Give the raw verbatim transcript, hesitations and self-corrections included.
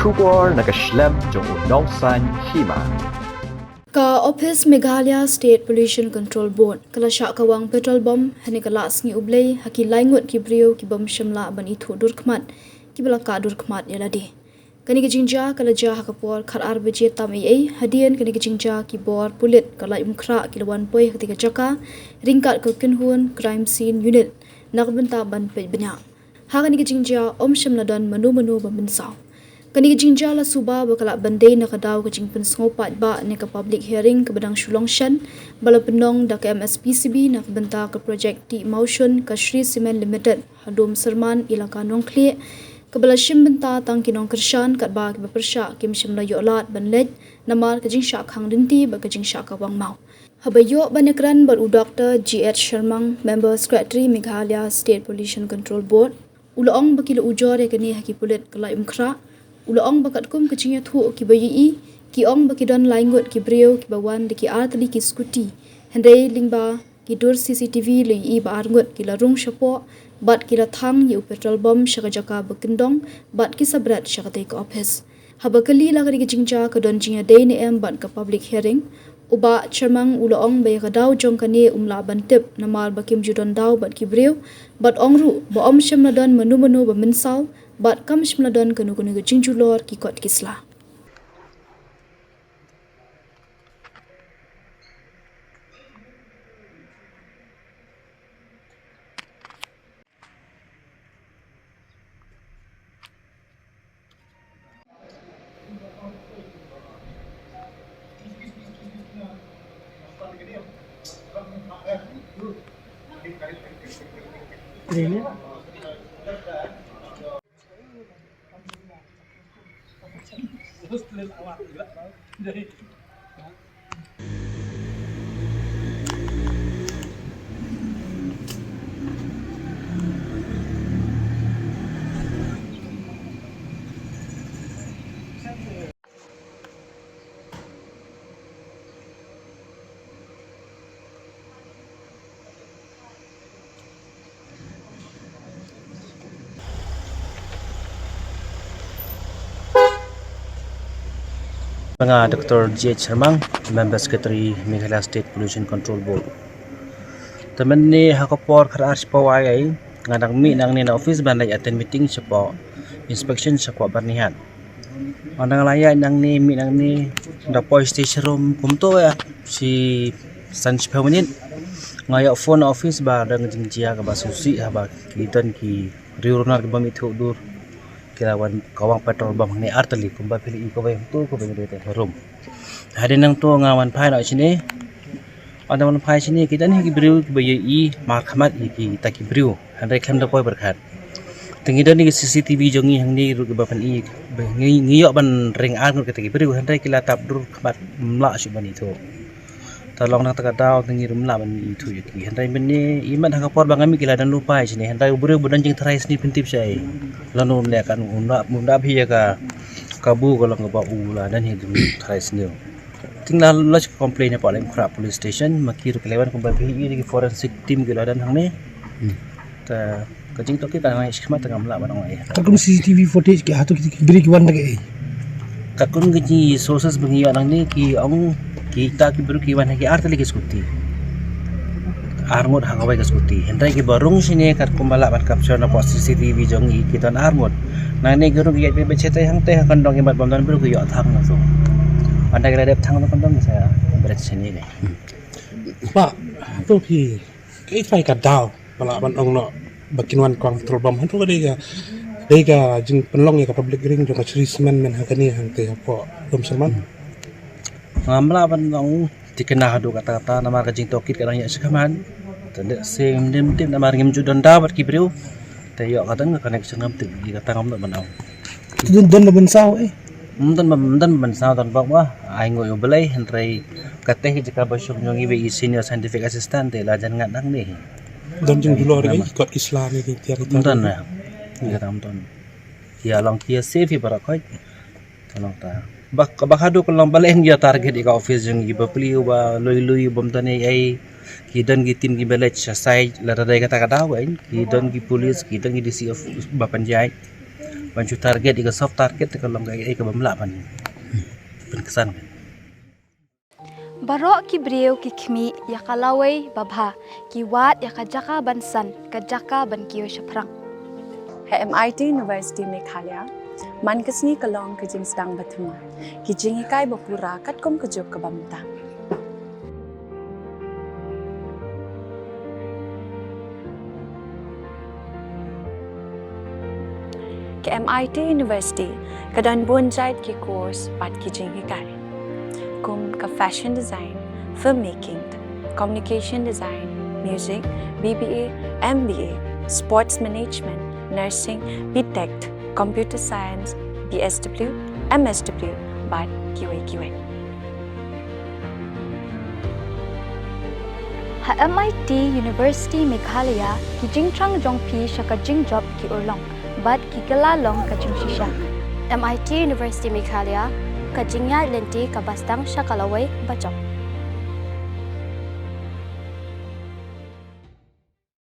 Khubor na ka shlem jong u nongsan hima. Ka Office Meghalaya State Pollution Control Board ka la shah kawang petrol bomb hynne ka la sngi U Blei ha ki laingut ki briew ki bym shym lah ban ithuh dur khmat, ki ba la kah dur khmat ïa lade. Kane ka jingjia ka la jia ha ka por khat ar baje tam ei ei. Hadien kane ka jingjia ki bor pulit ka la im khrah ki la wan poi ha kata ka jaka ryngkat ka kynhun Crime Scene Unit na ka bynta ban peit bniah. Ha kane ka jingjia ym shym la don mano mano ba mynsaw. Kane ka jingjia la suba ba ka la ban dei na ka daw ka jingpynsngew paidbah ne ka public hearing ka ba dang shu long shen, ba la pynlong da ka M S P C B na ka bynta ka project tih mawshun ka Shree Cement Limited ha Dum Syrman, Elaka Nongkhlieh, ka ba la shim bynta tang ki nongkyrshan katba ki ba pyrshah kim shym la ïoh lad ban leit namar ka jingshah khang lynti bad ka jingshah kawang maw. Haba ïoh ban ïakren bad u Doktor G H Sharmang, Member Secretary Meghalaya State Pollution Control Board, u la ong ba ki la ujor ïa kane ha ki pulit ka la im khrah. U la ong ba katkum ka jingïathuh ki ba ïohi, ki ong ba ki don laingut ki briew ki ba wan da ki artylli ki scooty. Hynrei lyngba ki dur C C T V la ïohi ba arngut ki la rung shapoh bad ki la thang ïa u petrol bomb sha ka jaka ba kyndong bad ki sa bret sha katei ka office. Haba kylli la kane ka jingjia ka don jingïadei ne em bad ka public hearing, u Bah Sharmang u la ong ba ïa ka daw jong kane um lah ban tip namar ba kim ju don daw bad ki briew, bad ong ruh ba ym shym la don mano mano ba mynsaw bad kam shym la don kano kano ka jingjulor ki kot ki sla. Nga Doktor G H Sharmang, Member Secretary Meghalaya State Pollution Control Board. Te mynne ha ka por khat ar shiphew ai, nga dang mih nangne na office ban leit attend meeting shapoh inspection shapoh Byrnihat. Nga dang la ïaid nangne, mih nangne, da poi sha station kumto ïa shi san shiphew minit. Nga ïoh phone na office ba don jingjia kaba sngewsih haba ki don ki riew runar ki bym ithuh dur ki la wan kawang petrol bomb hangne artylli kumba phi la i kawei hangto kawei hangto te harum. Hadien nangto nga wan phai noh shane. Ynda wan phai shane ki don hi ki briew kiba ïohi markhmat ïa kita ki briew. Hynrei khlem da poi pyrkhat. Te ngi don ïa ki C C T V jong ngi hangne ruh kiba pyni ba ngi, ngi ïoh ban ring ar ngut kita ki briew hynrei ki la tap dur khmat, ym lah shuh ban ithuh. Te long na kata ka daw te ngi ruh ym lah ban ithuh ïa ki. Hynrei mynne imat ha ka por ba nga mih ki la don lypa shane hynrei u briew ba don jingtharai sniew pyntip shaei. Lano mynne kan ym lah, ym lah phi ïa ka kabu ka long kaba u la don hi jingtharai sniew. Te nga la lodge complaint hapoh Laitumkhrah Police Station, ma ki ruh ki la wan kumba phi i ki forensic team ki la don hangne. Hmm. Te ka jingtohkit ka nang ïa shikmat te ngam lah ban ong ei. Katkum C C T V footage ki hato ki, ki briew ki wan da kaei? Katkum ki sources ba ngi ïoh nangne ki ong kita ki briew ki wan ha ki artylli ki scooty. Ar ngut ha kawei ka scooty. Hynrei kiba rung shane katkum ba lah ban capture na poh C C T V jong ngi ki don ar ngut. Nangne ki rung ki ïaid beit beit shatei hangtei ha kyndong, imat bym don briew ki ïoh thang na to. Ynda ki la dep thang na kyndong ki sa bret shane ne. Bah, to phi, kaei phi ka daw ba lah ban ong noh ba kin wan kawang petrol bomb? Hato ka dei ka, dei ka jingpynlong ïa ka public hearing jong ka Shree Cement mynhynne hangtei hapoh Dum Syrman? Ngam lah ban ong thikna haduh katta katta namar ka jingtohkit ka dang ïaid shakhmat. Te lehse ngim tip namar ngim ju don daw bad ki briew. Te ïoh ka dang ka connection ngam tip, ïa kata ngam lah ban ong. Te don, don ba mynsaw eh? Ym don ba, ym don ba mynsaw, don bok ba ai nguh ïa U Blei, hynrei kata hi jaka ba shong jong iwei i senior scientific assistant te la jan ngat nangne hi. Don jingjulor ïa ki kot ki sla ne ki tiar ki tar? Ym don na. Ïa kata ym don. Ïa long ki ïa safe hi baroh khoit. Te long ta. Ba, ba haduh ka long ba leh ïa target ïa ka office jong ngi, ba plie uba lui lui bym don ei ei. Ki don ki team kiba leit sha site lada dei kata ka daw, ki don ki police, ki don ki D C of ba pynjah. Ban shu target ïa ka soft target te ka long kaei kaba ym lah ban pynksan. Baroh ki briew ki khmih ïa ka lawei babha, ki wad ïa ka jaka ban san, ka jaka ban kiew shaphrang. Ha M I T University Meghalaya, man ka sngi ka long ka jingsdang ba thymmai, ki jinghikai ba pura katkum ka juk kaba mynta. Ka M I T University ka don bun jait ki course bad ki jinghikai, kum ka fashion design, filmmaking, communication design, music, B B A, M B A, sports management, nursing, B Tech, computer science, B S W, M S W bad kiwei kiwei. Ha M I T University Meghalaya, ki jingthrang jong phi sha ka jingjop ki urlong bad ki kylla long ka jingshisha. M I T University Meghalaya, ka jingïaid lynti kaba sdang sha ka lawei bajop.